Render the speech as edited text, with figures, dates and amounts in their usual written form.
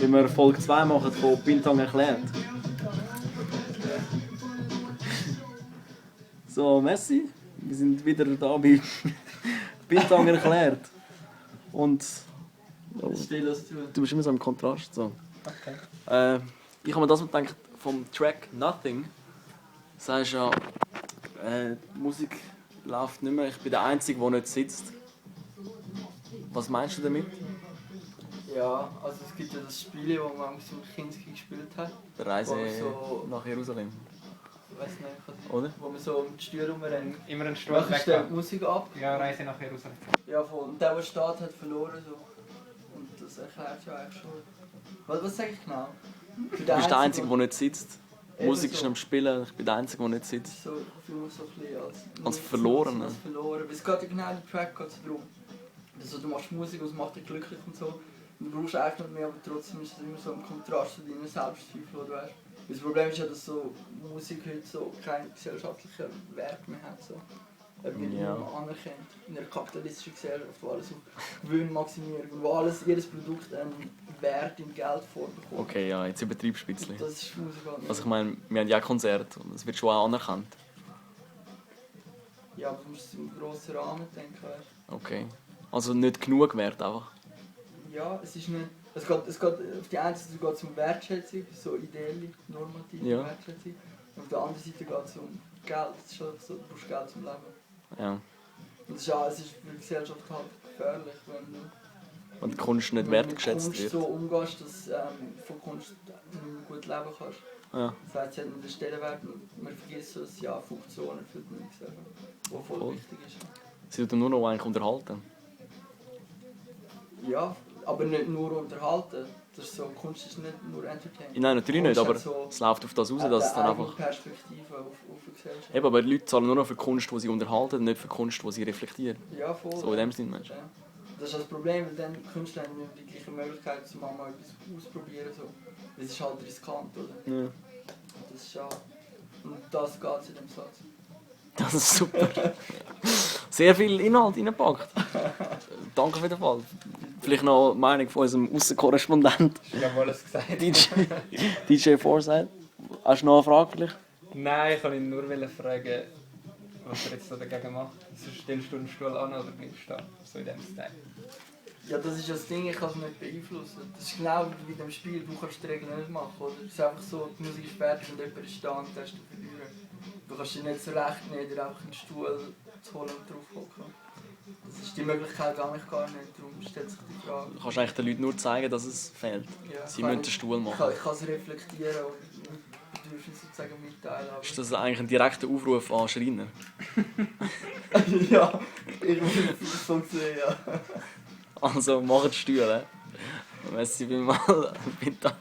Wenn wir Folge 2 machen von Bintang erklärt. So, Messi, wir sind wieder da bei Bintang erklärt. Und du bist immer so im Kontrast. So. Okay. Ich habe mir das gedacht vom Track Nothing. Das heißt ja, die Musik läuft nicht mehr, ich bin der Einzige, der nicht sitzt. Was meinst du damit? Ja, also es gibt ja das Spiel, das man mit Kinski gespielt hat. Die Reise so, nach Jerusalem. Ich weiß nicht, Oder? wo man so um die Stühle rumrennt. Immer einen Stuhl Nachher stellt die weg. Musik ab. Ja, Reise nach Jerusalem. Ja, voll. Und der steht, hat verloren. So. Und das erklärt ja eigentlich schon. Was sag ich genau? Du bist der Einzige, der nicht sitzt. Die Eben Musik ist so. am Spielen, ich bin der Einzige, der nicht sitzt. So, ich fühle mich so ein bisschen Als verloren. Als verloren. Weil es geht ja genau im Track geht es darum. Also, du machst Musik und es macht dich glücklich und so. Und du brauchst einfach nicht mehr, aber trotzdem ist es immer so im Kontrast zu deinen Selbstzweifeln, oder weißt. Weil das Problem ist ja, dass so Musik heute so keinen gesellschaftlichen Wert mehr hat. So. Er wird Ja. nicht mehr anerkannt. In einer kapitalistischen Gesellschaft, wo alles auf Gewinn maximiert und wo alles, jedes Produkt einen Wert in Geldform bekommt. Okay, ja, jetzt übertreibst du ein bisschen. Das ist Musik halt nicht. Also ich meine, wir haben ja Konzerte und es wird schon auch anerkannt. Ja, aber du musst es im grossen Rahmen denken, weißt. Okay. Also nicht genug Wert einfach. Ja, es ist nicht. Es geht auf die eine Seite geht es um Wertschätzung, so ideelle, normative Ja. Wertschätzung. Und auf der anderen Seite geht es um Geld. Es ist einfach so, du brauchst Geld zum Leben. Ja. Und es ist für die Gesellschaft halt gefährlich, wenn du Und die Kunst nicht wenn du wertgeschätzt mit wird. Kunst so umgehst, dass du von Kunst nicht mehr gut leben kannst. Ja. Das heißt, sie hat einen Stellenwert und man vergisst so, dass ja Funktion erfüllt nichts, was voll Voll. wichtig ist. Sie tut nur noch eigentlich unterhalten. Ja, aber nicht nur unterhalten. Das ist so, Kunst ist nicht nur Entertainment. Nein, natürlich nicht, Kunst aber hat so es läuft auf das raus, dass es dann eine eigene einfach... Perspektive auf die Gesellschaft. Eben, aber die Leute zahlen nur noch für Kunst, die sie unterhalten, nicht für Kunst, die sie reflektieren. Ja, voll. So in dem Sinn, meinst du? Ja. Das ist das Problem, weil dann Künstler haben nicht die gleiche Möglichkeit, um mal etwas auszuprobieren. So. Das ist halt riskant, oder? Ja. Das ist ja... Und das geht in dem Satz. Das ist super. Sehr viel Inhalt reingepackt. Danke auf jeden Fall. Vielleicht noch die Meinung von unserem Aussenkorrespondent Ich habe alles gesagt. DJ Forsyth. Hast du noch eine Frage vielleicht? Nein, ich wollte ihn nur fragen, was er jetzt so dagegen macht. Also stellst du einen Stuhl an oder bleibst du da? So in dem Style. Ja, das ist das Ding, ich kann es nicht beeinflussen. Das ist genau wie beim Spiel, du kannst die Regeln nicht machen. Oder? Es ist einfach so, die Musik ist fertig und jemand ist da und das hast du verlieren. Du kannst dir nicht so recht nehmen, dir einfach einen Stuhl zu holen und drauf hocken. Das ist die Möglichkeit gar nicht, darum stellt sich die Frage. Du kannst eigentlich den Leuten nur zeigen, dass es fehlt. Ja, Sie müssen den Stuhl machen. Ich kann es reflektieren und Bedürfnisse sozusagen mitteilen. Aber Ist das eigentlich ein direkter Aufruf an Schreiner? ja, ich muss es so sehen, ja. Also, macht Stühle. Merci vielmals. Bitte.